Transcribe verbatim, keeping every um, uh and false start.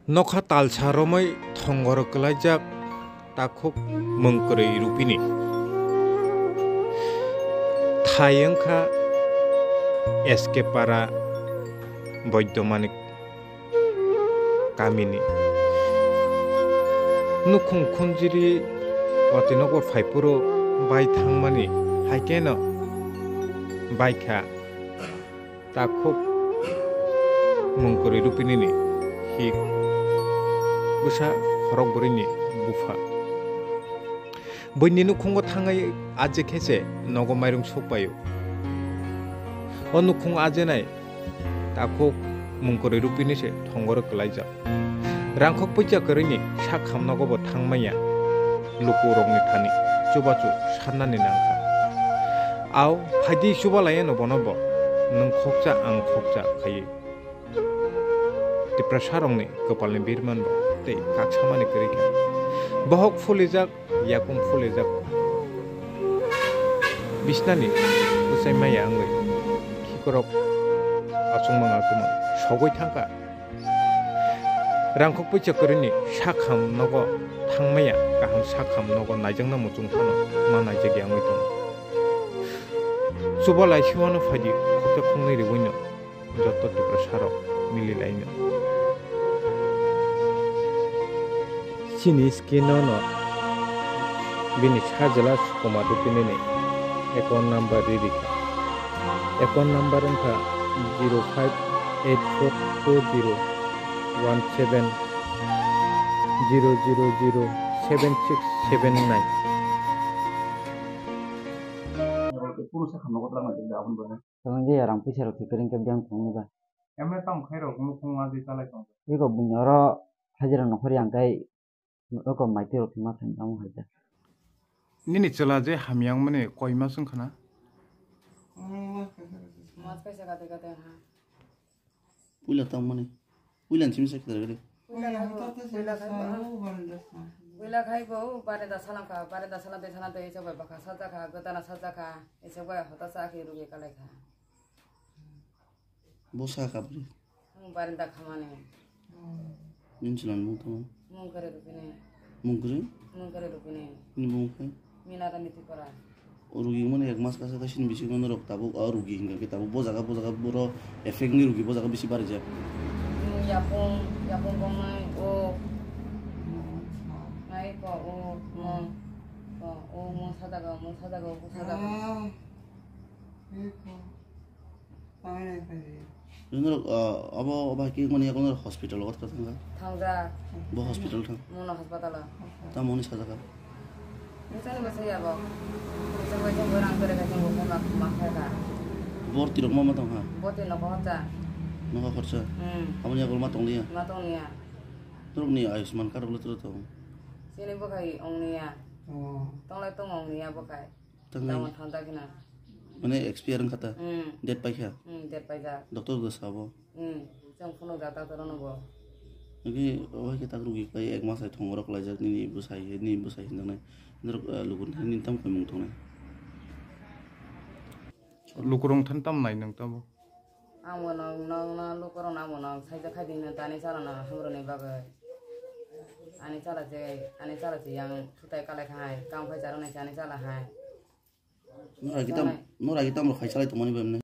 Nokha talsa romwi thongor kwlaijak takhuk mwngkwrwi Rupini. Thai wngkha S K Para Boidomanik kamini. Nukhung khunjiri watwi nokbar phaiphuru bai thangmani, haikhe no baikha. Takhuk mwngkwrwi Rupinini hik bwsa khorok bwrwini bupha. Buini nukhungo thangwi aje khe se nogo mairung sukpaio. O nukhung ajenai takhuk mwngkwrwi Rupini se thongoro kwlaijak. Rangkhok puisa kwrwini sak hamnogo bo thangmanya lukurokni thani chubachu sannani nangkha. Ao phaidi chubalaiano bono bo nwng khokcha ang khokcha khaiwi. Tiprasarokni kwpalni birman bo tei kaksamani kwrwi kha. Bohok phulijak, yakung phulijak. Bisnani bwsai maya wngwi khikorok achukmang achukmang sogwi thangkha. Rangkhok puisa kwrwini sakham nogo thangmaya kaham sakham nogo naijakna muchung phano ma naijak ya wngwi tongo. Chuba lai siwano phaidi khoksa khoknwi riwino jotto Tiprasarok mililaino. Chini screen-o no bini sajla Sukumar Rupinini account number ri rikha. Account number wngkha zero five eight four two zero one seven zero zero zero seven six seven nine. Tamo je rang puisa rok thwi kwrwng khe biyang tongni ba. Emre tamo khairok nukhung ma je chalai tong. Iko buini oro hajira nokhor yang kai oko maitwi rok thwima thang tamo hai ta. Nini chwla je hamyang mani koi mas wngkha na? Mas kaisa kate kate ha. Puila tamo mani. Puila ni simi sakhe gari. Puila khai bo, puila khai bo, puila khai bo, barenda salam kha, barenda salam tei salam tei esa bai bakha sajak kha, gotana sajak kha, esa bai hota sa khe rugi kalai kha. Bo sa kha bwrwi. Ang barenda khamani. Nini chwlani mung tamo? Mung kare rupini. Mung kare? Mung kare rupini. Nini mung khe? Mina Rani Tripura. O rugi mani ek mas kasa kasini bisingo norok tabuk o rugi hinkha khe tabuk bo jaga bo jaga boro effect ni rugi bo jaga bisi barijak. Yapung, yapung bongnai o. Nai ko o, mo. Ko o mo sadaga, mo sadaga, o sadaga. Norok, ah, abo, abo hai khe mani yago norok hospital o thangkha? Thangjak. Bo hospital thang? Mungno hospital o. Tamo hwnwi sajak kha? Nokchani bo saya bo. Nokchani bo saya bo rang tere kha, saya bo khema khema kha. Borti rok ma ma tong kha? Borti nokho khorcha. Nokho khorcha? Hmm. Aboni yago ma tong liya? Ma tong liya. Norokni Ayushman card rok le tro tong? Sini bo khai ong liya. Oh. Tong lai tong ong liya bo khai. Tang lai. Tamo thang ta khina. Mane expire wngkha ta? Hmm. Date paikha? Hmm, date paijak. Doctor bo sabo? Hmm, chwng phunukjak doctor no bo. Hwnkhe obo hai khe tak rugi khlai ek mas hai thongorok khlaijak nini bwsai, nini bwsai hinjaknai. Norok, eh, lukurok thani nini tamo khaimung tongnai? Lukurok thani tamo nai nwng tamo? Ang bo nwng, nwng, nwng lukurok no ang bo nwng saijak khai di hwnwi tani chala no hamrwni bagwi. Ani chala je, ani chala je yang sutai kalai khai, kam khai charwk nai se ani chala hai. Norok agi tam, norok agi tam rok khai chalai tongmani bai mwnai.